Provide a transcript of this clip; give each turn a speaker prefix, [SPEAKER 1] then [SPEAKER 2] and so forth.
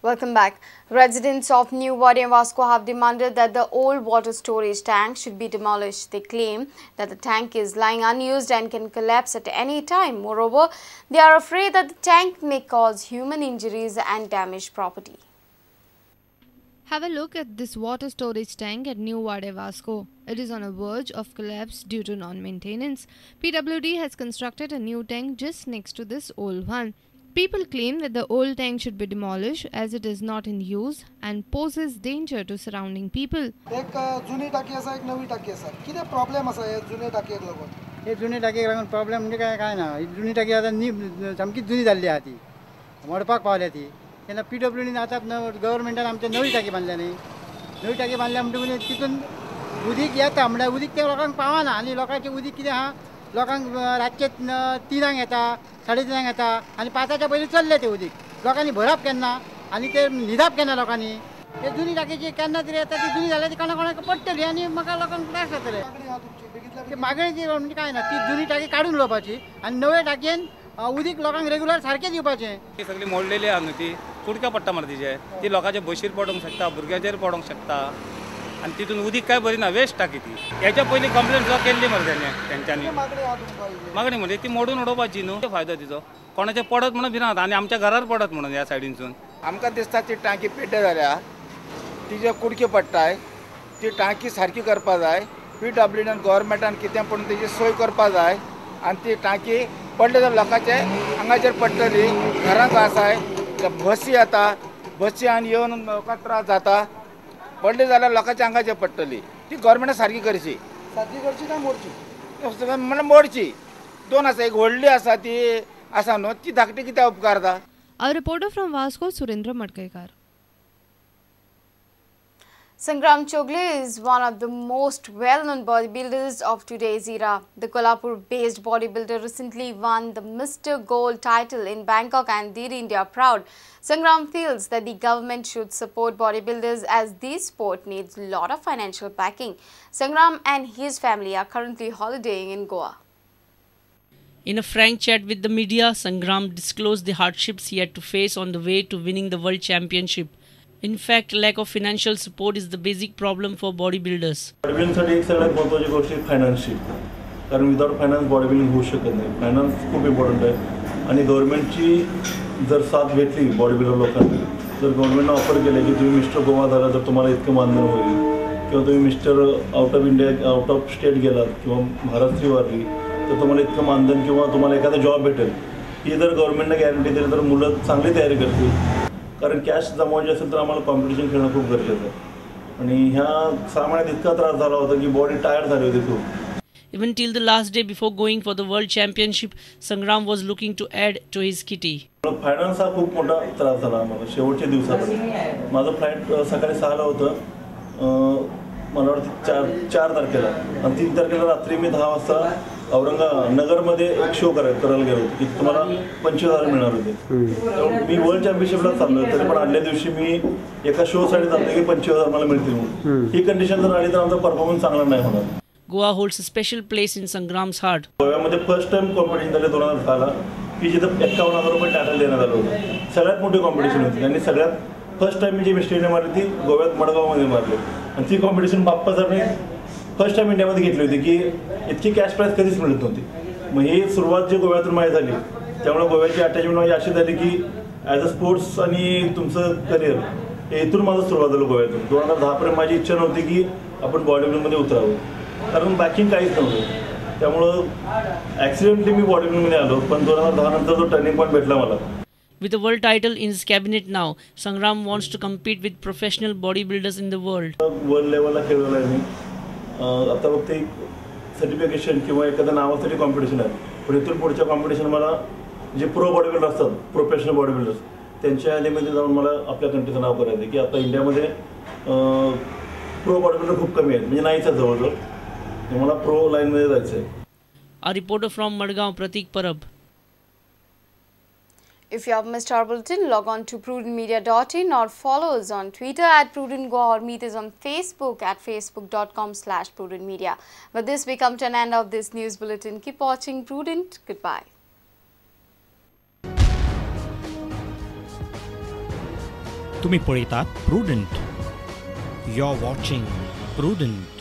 [SPEAKER 1] Welcome back. Residents of New Wadi and Vasco have demanded that the old water storage tank should be demolished. They claim that the tank is lying unused and can collapse at any time. Moreover, they are afraid that the tank may cause human injuries and damage property.
[SPEAKER 2] Have a look at this water storage tank at New Wadi Vasco. It is on a verge of collapse due to non-maintenance. PWD has constructed a new tank just next to this old one. People claim that the old tank should be demolished as it is not in use and poses danger to surrounding people.
[SPEAKER 3] एक जुनी टाकी आसा, एक नवी टाकी आसा. कितें problem आसा हे जुने टाकयेक लागून?
[SPEAKER 4] हे जुने टाकयेक लागून प्रॉब्लेम म्हणजे काय काय ना, जुनी टाकी आतां सामकी जुनी जाल्ली आहा, ती मोडपाक पावल्या ती. तेन्ना पीडब्ल्यूडीन आतां गव्हर्मेंटान आमच्या नवी टाकी बांदल्या न्ही, नवी टाकी बांदल्या म्हणटकूच तितून उदीक येता, म्हणल्यार उदीक तें लोकांक पावना. आनी लोकांचें उदीक कितें आहा, लोकांक रातचें 3 येता, 3:30 येता आनी 5च्या पयलीं चल्लें तें उदीक. लोकांनी भरप केन्ना आनी तें न्हिदप केन्ना लोकांनी? ते जुनी टाकीची केन्ना तरी येता, ती जुनी जाल्यार ती कोणा कोणाक पडटली आनी म्हाका लोकांक त्रास जातले. ती मागणी ती म्हणजे कांय ना, ती जुनी टाकी काडून उडोवपाची आनी नवे टाकयेन उदीक लोकांक रेगुलर सारकें दिवपाचें.
[SPEAKER 5] ती सगळी मोडलेली आहा न्हू, ती कुडक्या पडटा मरे तिचे, ती लोकांच्या बशीर पडोंक शकता, भुरग्यांचेर पडोंक शकता. आनी तितून उदीक काय बरी ना, वेस्ट टाकी ती. हेच्या पयलीं कंप्लेन सुद्दां केल्ली मरे तेंच्यांनी. मागणी म्हणजे ती मोडून उडोवपाची न्हू, फायदो तिचो कोणाचे पडत म्हणून भिरांत आनी आमच्या घरार पडत म्हणून ह्या सायडीनसून.
[SPEAKER 6] आमकां दिसता ती टांकी पेड्डे जाल्या, तिजे कुडके पडटाय, ती टांकी सारकी करपा जाय. पीडब्ल्यूडीन गव्हर्मेंटान कितें पूण तेजी सोय करपा जाय. आनी ती टांकी पडले जाल्यार लोकांचे आंगाचेर पडटली, घरांक आसाय, बसी येता, बसी आनी येवन लोकांक त्रास जाता. पडले जाल्यार लोकांच्या आंगाचेर पडटली. ती गव्हर्मेंटान सारकी करची.
[SPEAKER 3] सारकी करची काय मोडची?
[SPEAKER 6] म्हणल्यार मोडची. दोन आसा, एक व्हडली आसा ती आसा न्हू, ती धाकटी कित्याक उपकारता?
[SPEAKER 2] A reporter from Vasco, Surendra Madkaikar.
[SPEAKER 1] Sangram Chogle is one of the most well-known bodybuilders of today's era. The Kolhapur-based bodybuilder recently won the Mr. Gold title in Bangkok and did India proud. Sangram feels that the government should support bodybuilders as this sport needs a lot of financial backing. Sangram and his family are currently holidaying in Goa.
[SPEAKER 7] In a frank chat with the media, Sangram disclosed the hardships he had to face on the way to winning the World Championship. In fact, lack of financial support is the basic problem for bodybuilders.
[SPEAKER 8] बॉडीबिल्डिंगसाठी एक सगळ्यात महत्त्वाची गोष्ट आहे फायनान्सची, कारण without finance bodybuilding होऊ शकत नाही. Finance खूप इम्पॉर्टंट आहे आणि गव्हर्नमेंटची जर साथ भेटली बॉडीबिल्डर लोकांना, जर गव्हर्नमेंटनं ऑफर केलं की तुम्ही मिस्टर गोवा झाला तर तुम्हाला इतकं मानधन होईल, किंवा तुम्ही mister out of India out of state गेलात किंवा महाराष्ट्री वारली तर तुम्हाला इतकं मानधन किंवा तुम्हाला एखादा जॉब भेटेल, ही जर गव्हर्नमेंटनं गॅरंटी दिली तर मुलं चांगली तयारी करतील. कारण कॅश जमवायची असेल तर आम्हाला कॉम्पिटिशन खेळणं खूप गरजेचं आहे. आणि ह्या 6 महिन्यात इतका त्रास झाला होता की बॉडी टायर्ड झाली होती खूप.
[SPEAKER 7] Even till the last day before going for the World Championship, Sangram was looking to add to his kitty.
[SPEAKER 8] Finance हा खूप मोठा त्रास झाला आम्हाला शेवटच्या दिवसापर्यंत. माझं फ्लाईट सकाळी 6ला होतं, मला वाटतं 4 तारखेला, आणि 3 तारखेला रात्री मी 10 वाजता औरंगानगरमध्ये एक शो करायला गेलो होतो की तुम्हाला 25,000 मिळणार होते. मी वर्ल्ड चॅम्पियनशिपला चाललो तरी पण आदल्या दिवशी मी एका शोसाठी चाललो की 25,000 मला मिळतील म्हणून. ही कंडिशन जर आली तर आमचा परफॉर्मन्स चांगला नाही होणार.
[SPEAKER 7] Goa holds a special place in Sangram's heart.
[SPEAKER 8] गोव्यामध्ये फर्स्ट टाइम कॉम्पिटिशन झाले 2010ला की जिथं 51,000 रुपये टायटल देण्यात आलं होतं. सगळ्यात मोठी कॉम्पिटिशन होती आणि सगळ्यात फर्स्ट टाइम मी जी मिस्टेकने मारली ती गोव्यात मडगावमध्ये मारली. आणि ती कॉम्पिटिशन बाप्पा सरने फर्स्ट टाइम इंडियामध्ये घेतली होती की इतकी कॅश प्राईज कधीच मिळत नव्हती. मग ही सुरुवात जी गोव्यातून माझी झाली त्यामुळे गोव्याची अटॅचमेंट माझी अशी झाली की ॲज अ स्पोर्ट्स आणि तुमचं करिअर हे इथून माझं सुरुवात झालं गोव्यातून. 2010पर्यंत माझी इच्छा नव्हती की आपण बॉडीबिल्डिंगमध्ये उतरावं, कारण बॅकिंग काहीच नव्हतं. त्यामुळं ॲक्सिडेंटली मी बॉडीबिल्डिंगमध्ये आलो, पण 2010 नंतर जो टर्निंग पॉईंट भेटला मला.
[SPEAKER 7] With the world title in his cabinet now, Sangram wants to compete with professional bodybuilders in the world.
[SPEAKER 8] World लेवलला खेळलेलं आहे मी. आता फक्त एक सर्टिफिकेशन किंवा एखाद्या नावासाठी कॉम्पिटिशन आहे, पण इथून पुढच्या कॉम्पिटिशन मला जे प्रो बॉडीबिल्डर असतात, प्रोफेशनल बॉडीबिल्डर्स, त्यांच्या यादीमध्ये जाऊन मला आपल्या कंट्रीचं नाव करायचं आहे. की आता इंडियामध्ये प्रो बॉडीबिल्डर खूप कमी आहेत, म्हणजे नाहीच आहे जवळजवळ. मला प्रो लाईनमध्ये जायचं आहे.
[SPEAKER 7] A reporter from Madgaon, Pratik Parab.
[SPEAKER 1] If you have missed our bulletin, log on to prudentmedia.in or follow us on Twitter at prudentgoa or meet us on Facebook at facebook.com/prudentmedia. With this, we come to an end of this news bulletin. Keep watching Prudent. Goodbye.
[SPEAKER 9] तुम्ही पळयतात Prudent. You are watching Prudent.